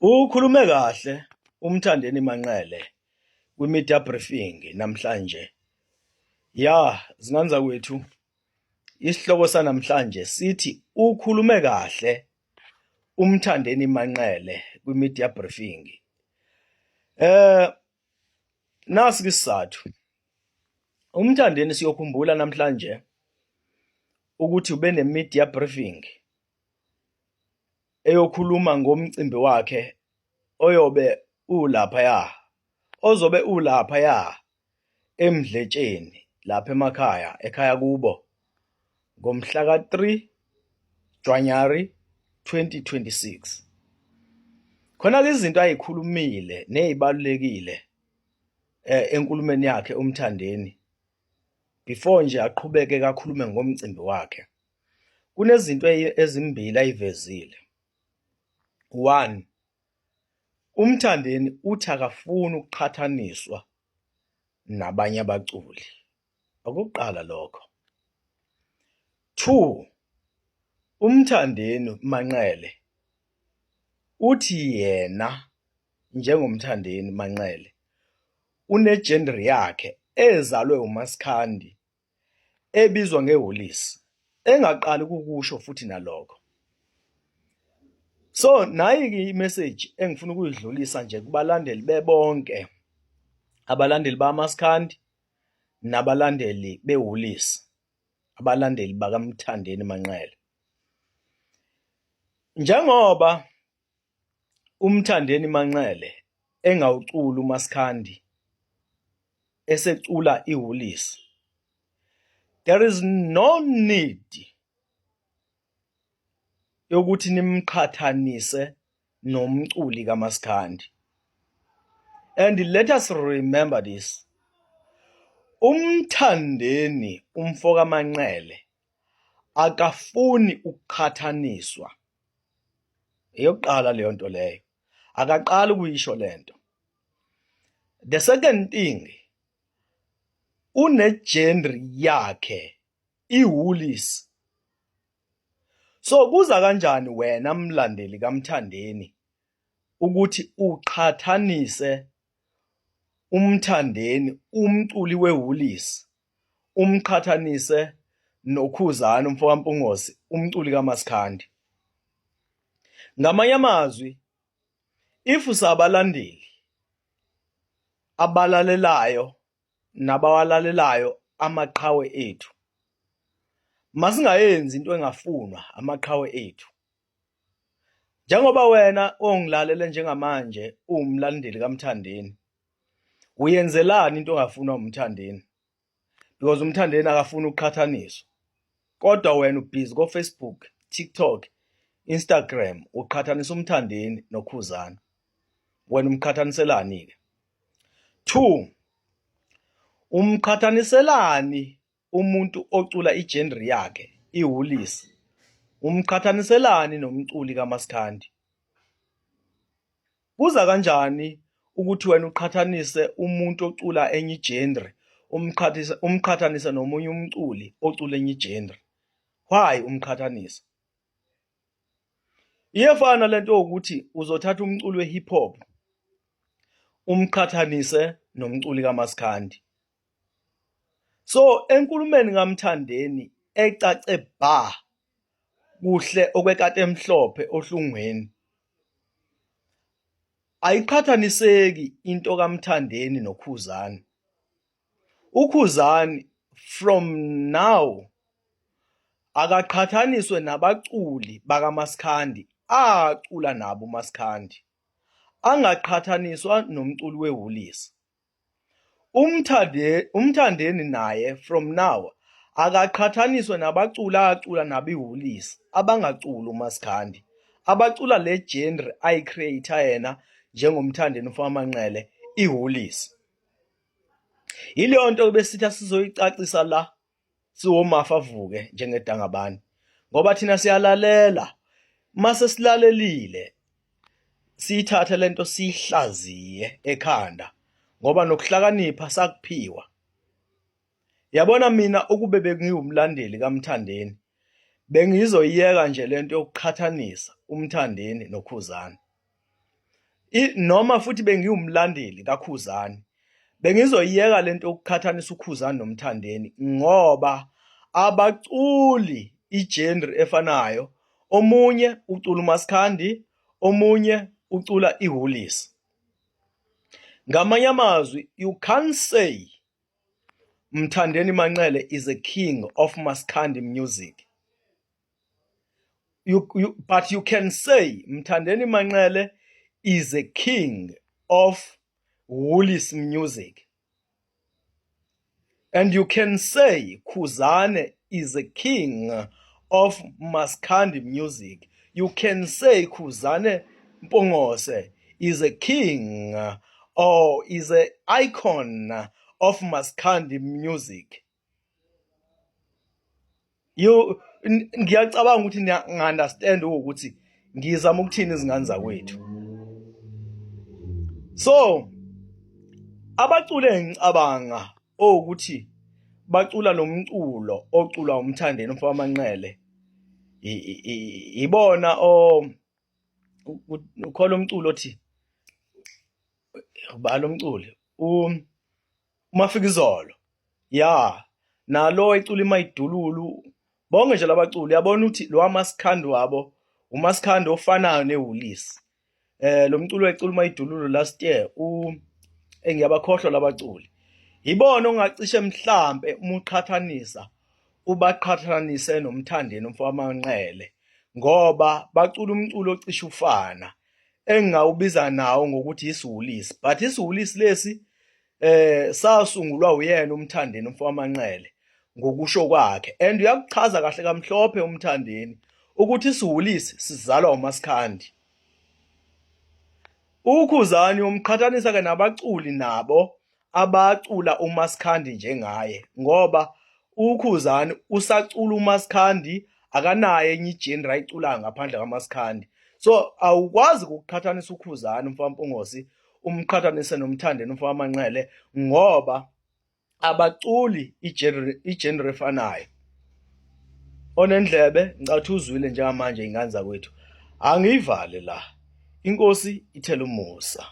Ukhulume kahle uMthandeni Manqele kwi-media briefing namhlanje. Ya, zingane zakwethu, isihloko sanamhlanje sithi ukhulume kahle uMthandeni Manqele kwi-media briefing. Nasi isizathu. UMthandeni siyokhumbula namhlanje ukuthi ube ne-media briefing eyokhuluma ngomcimbi wakhe oyobe ulaphaya, ozobe ulaphaya eMdletsheni lapha emakhaya, ekhaya kubo ngomhla ka-3 January 2026. Khona-ke izinto ayikhulumile nezibalulekile enkulumeni yakhe uMthandeni before nje aqhubeke kakhulume ngomcimbi wakhe. Kunezinto ezimbili ayivezile. One, uMthandeni uthi akafuni ukuqhathaniswa nabanye abaculi. Okokuqala lokho. Two, uMthandeni Manqele uthi yena njengoMthandeni Manqele une-genre yakhe ezalwe uMaskandi ebizwa ngeholisi engaqali ukukusho futhi nalokho. So nayi-ke i-message engifuna ukuyidlulisa nje kubalandeli bebonke, abalandeli bamaskandi nabalandeli beholisi, abalandeli bakaMthandeni Manqele. Njengoba uMthandeni Manqele engawuculi umaskandi esecula ihholisi, there is no need yokuthi nimqhathanise nomculi kamaskandi. And let us remember this. UMthandeni umfoka Manqele akafuni ukuqhathaniswa. Eyokuqala leyo nto leyo. Akaqali ukuyisho lento. The second thing, une-genre yakhe iwulis. So kuza kanjani wena mlandeli kaMthandeni ukuthi uqhathanise uMthandeni umculi wewulisi umqhathanise noKhuzani umfokaMpungose umculi kaMaskandi? Ngamanye amazwi, if sabalandeli abalalelayo nabawalalelayo amaqhawe ethu, masingayenzi into engafunwa amaqhawe ethu. Njengoba wena ongilalele njengamanje uwumlandeli kaMthandeni, uyenzelani into ongafunwa uMthandeni? Because uMthandeni akafuni ukuqhathaniswa. Kodwa wena ubhizi ko-Facebook, TikTok, Instagram uqhathanisa uMthandeni noKhuzani. Wena umqhathaniselani-ke? Two, umqhathaniselani umuntu ocula i-genre yakhe ihulisi umqhathaniselani nomculi kamaskandi? Kuza kanjani ukuthi wena uqhathanise umuntu ocula enye i-genre umqhathise umqhathanise nomunye umculi ocula enye i-genre? Why umqhathanisa? Iyefana lento ukuthi uzothatha umculi we-hip hop umqhathanise nomculi kamaskandi. So enkulumeni kaMthandeni ecace bha kuhle okwekati emhlophe ohlungwini, ayiqhathaniseki into kaMthandeni noKhuzani. UKhuzani from now akaqhathaniswe nabaculi bakamaskandi acula nabo umaskandi, angaqhathaniswa nomculi wehulisi. UMthandeni naye from now akaqhathaniswe nabaculi acula nabo ihholisi abangaculi umaskandi, abacula le genre ayi-create-a yena njengoMthandeni uMfowakaManqele, ihholisi. Yileyo nto besithi asizoyicacisa la siwomafa avuke njengedangabani ngoba thina siyalalela mase silalelile siyithathe lento siyihlaziye ekhanda ngoba nokuhlakanipha sakuphiwa. Yabona mina ukube bengiwumlandeli kaMthandeni bengizoyiyeka nje lento yokuqhathanisa uMthandeni noKhuzani. Noma futhi bengiwumlandeli kaKhuzani, bengizoyiyeka lento yokuqhathanisa uKhuzani noMthandeni ngoba abaculi i-genre efanayo. Omunye ucula umaskandi, omunye ucula ihulisi. Ngamanye amazwi, you can't say Mthandeni Manqele is a king of maskandi music. But you can say Mthandeni Manqele is a king of Woolies music. And you can say Khuzane is a king of Maskandi music. You can say Khuzane Mpungose is a king or is an icon of Maskandi music. You ngiyacabanga ukuthi niya-understand ukuthi ngizama ukuthini izingane zakwethu. So abaculi engicabanga owukuthi bacula lo mculo oculwa uMthandeni umfo waManqele ibona o ukhola umculo othi ubala umculi uMafikizolo ya nalo ecula imayidululu bonke nje labaculi uyabona ukuthi lo wamaskandi wabo umaskandi ofanayo nehulisi. Lo mculo wecula uMayidululu last year u engiyabakhohlwa labaculi. Yibona ongacishe mhlampe uma uqhathanisa ubaqhathanise noMthandeni umfo waManqele ngoba bacula umculo ocishe ufana engingawubiza nawo ngokuthi isiwulisi, but isiwulisi lesi sasungulwa uyena uMthandeni umfo waManqele ngokusho kwakhe, and uyakuchaza kahle kamhlophe uMthandeni ukuthi isiwulisi sizalwa umaskandi. UKhuzani umqhathanisa ke nabaculi nabo abacula umaskandi njengaye ngoba uKhuzani usacula umaskandi, akanayo enye i-genre ayiculayo ngaphandle kamaskandi. So awukwazi ukuqhathanisa uKhuzani umfo kaMpungose umqhathanise noMthandeni umfo kaManqele ngoba abaculi i-genre efanayo. Onendlebe ngicathi uzwile njengamanje ingane zakwethu. Angiyivale la. Inkosi ithele umusa.